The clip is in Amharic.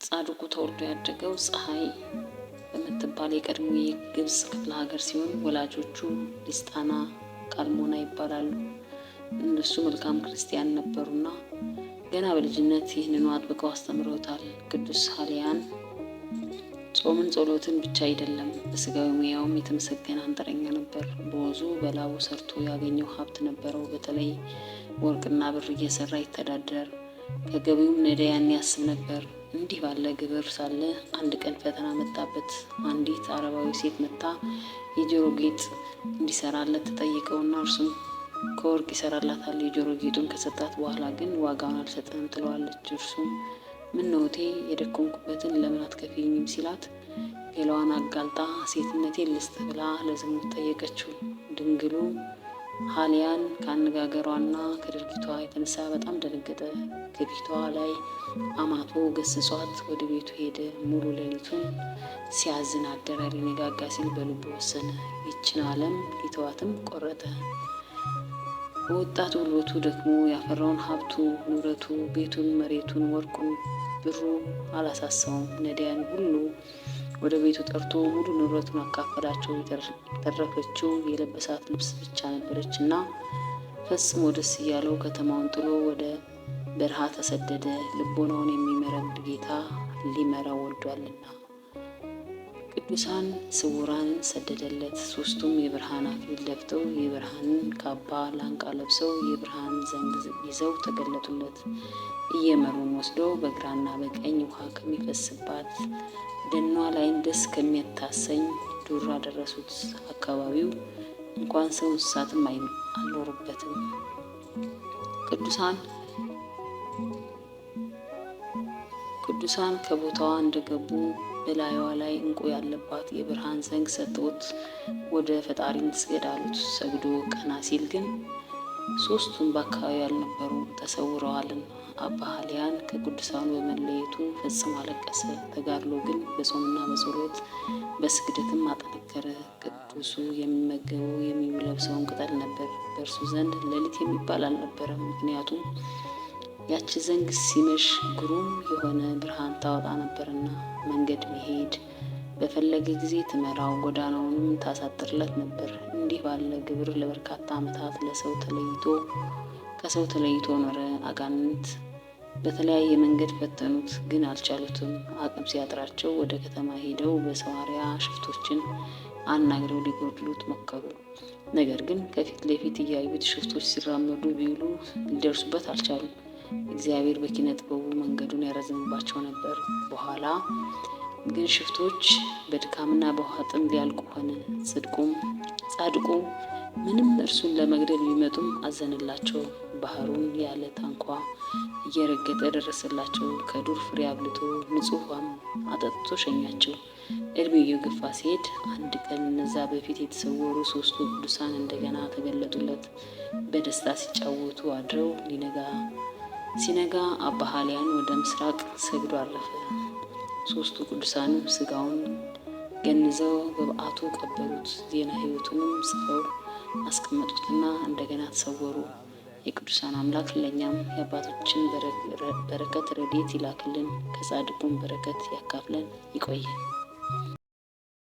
ጻድቁ ተወልዶ ያደገው ፀሐይ በምትባል የቀድሞ የግብጽ ክፍለ ሀገር ሲሆን ወላጆቹ ሊስጣና ቃልሞና ይባላሉ። እነሱ መልካም ክርስቲያን ነበሩና ገና በልጅነት ይህንኑ አጥብቀው አስተምረውታል። ቅዱስ ሀሊያን ጾምን ጸሎትን ብቻ አይደለም፣ በስጋዊ ሙያውም የተመሰገነ አንጥረኛ ነበር። በወዙ በላቡ ሰርቶ ያገኘው ሀብት ነበረው። በተለይ ወርቅና ብር እየሰራ ይተዳደር፣ ከገቢውም ነዳያን ያስብ ነበር። እንዲህ ባለ ግብር ሳለ አንድ ቀን ፈተና መጣበት። አንዲት አረባዊ ሴት መጥታ የጆሮ ጌጥ እንዲሰራለት ትጠይቀውና እርሱም ከወርቅ ይሰራላታል። የጆሮ ጌጡን ከሰጣት በኋላ ግን ዋጋውን አልሰጥህም ትለዋለች። እርሱም ምን ነው እቴ የደከምኩበትን ለምን አትከፍይኝም ሲላት ገላዋን አጋልጣ ሴትነቴን ልስጥ ብላ ለዝሙት ጠየቀችው። ድንግሉ ሀሊያን ከአነጋገሯና ከድርጊቷ የተነሳ በጣም ደነገጠ። ከፊቷ ላይ አማቶ ገስጿት ወደ ቤቱ ሄደ። ሙሉ ሌሊቱን ሲያዝን አደረ። ሊነጋጋ ሲል በልቡ ወሰነ። ይችን ዓለም ሊተዋትም ቆረጠ። በወጣት ጉልበቱ ደክሞ ያፈራውን ሀብቱ፣ ንብረቱ፣ ቤቱን፣ መሬቱን፣ ወርቁን፣ ብሩ አላሳሳውም። ነዳያን ሁሉ ወደ ቤቱ ጠርቶ ሙሉ ንብረቱን አካፈላቸው። የተረፈችው የለበሳት ልብስ ብቻ ነበረች እና ፈጽሞ ደስ እያለው ከተማውን ጥሎ ወደ በረሃ ተሰደደ። ልቦናውን የሚመረምር ጌታ ሊመራው ወዷልና። ቅዱሳን ስውራንን ሰደደለት። ሶስቱም የብርሃን አክሊል ደፍተው የብርሃንን ካባ ላንቃ ለብሰው የብርሃን ዘንግ ይዘው ተገለጡለት። እየመሩም ወስደው በግራና በቀኝ ውሃ ከሚፈስባት ደኗ ላይ ደስ ከሚያታሰኝ ዱር አደረሱት። አካባቢው እንኳን ሰው እንስሳትም አልኖሩበትም። ቅዱሳን ቅዱሳን ከቦታዋ እንደገቡ በላዩዋ ላይ እንቁ ያለባት የብርሃን ዘንግ ሰጥተውት ወደ ፈጣሪም ስገድ አሉት። ሰግዶ ቀና ሲል ግን ሶስቱም በአካባቢው ያልነበሩ ተሰውረዋልና። አባ ሀሊያን ከቅዱሳኑ በመለየቱ ፈጽሞ አለቀሰ። ተጋድሎ ግን በጾምና በጸሎት በስግደትም አጠነከረ። ቅዱሱ የሚመገበው የሚለብሰውን ቅጠል ነበር። በእርሱ ዘንድ ሌሊት የሚባል አልነበረም። ምክንያቱም ያቺ ዘንግ ሲመሽ ግሩም የሆነ ብርሃን ታወጣ ነበርና። መንገድ መሄድ በፈለገ ጊዜ ትመራው፣ ጎዳናውንም ታሳጥርለት ነበር። እንዲህ ባለ ግብር ለበርካታ ዓመታት ለሰው ተለይቶ ከሰው ተለይቶ ኖረ። አጋንንት በተለያየ መንገድ ፈተኑት፣ ግን አልቻሉትም። አቅም ሲያጥራቸው ወደ ከተማ ሄደው በሰዋሪያ ሽፍቶችን አናግረው ሊጎድሉት ሞከሩ። ነገር ግን ከፊት ለፊት እያዩት ሽፍቶች ሲራመዱ ቢውሉ ሊደርሱበት አልቻሉም። እግዚአብሔር በኪነ ጥበቡ መንገዱን ያረዝምባቸው ነበር። በኋላ ግን ሽፍቶች በድካምና በውሃ ጥም ሊያልቁ ሆነ። ጽድቁም ጻድቁ ምንም እርሱን ለመግደል ቢመጡም አዘንላቸው። ባህሩን ያለ ታንኳ እየረገጠ ደረሰላቸው። ከዱር ፍሬ አብልቶ ንጹሕ ውሃም አጠጥቶ ሸኛቸው። እድሜው እየገፋ ሲሄድ አንድ ቀን እነዛ በፊት የተሰወሩ ሶስቱ ቅዱሳን እንደገና ተገለጡለት። በደስታ ሲጫወቱ አድረው ሊነጋ ሲነጋ አባ ሀሊያን ወደ ምስራቅ ሰግዶ አረፈ። ሶስቱ ቅዱሳንም ስጋውን ገንዘው በበዓቱ ቀበሩት። ዜና ሕይወቱንም ጽፈው አስቀመጡትና እንደገና ተሰወሩ። የቅዱሳን አምላክ ለእኛም የአባቶችን በረከት ረድኤት ይላክልን፣ ከጻድቁም በረከት ያካፍለን። ይቆየን።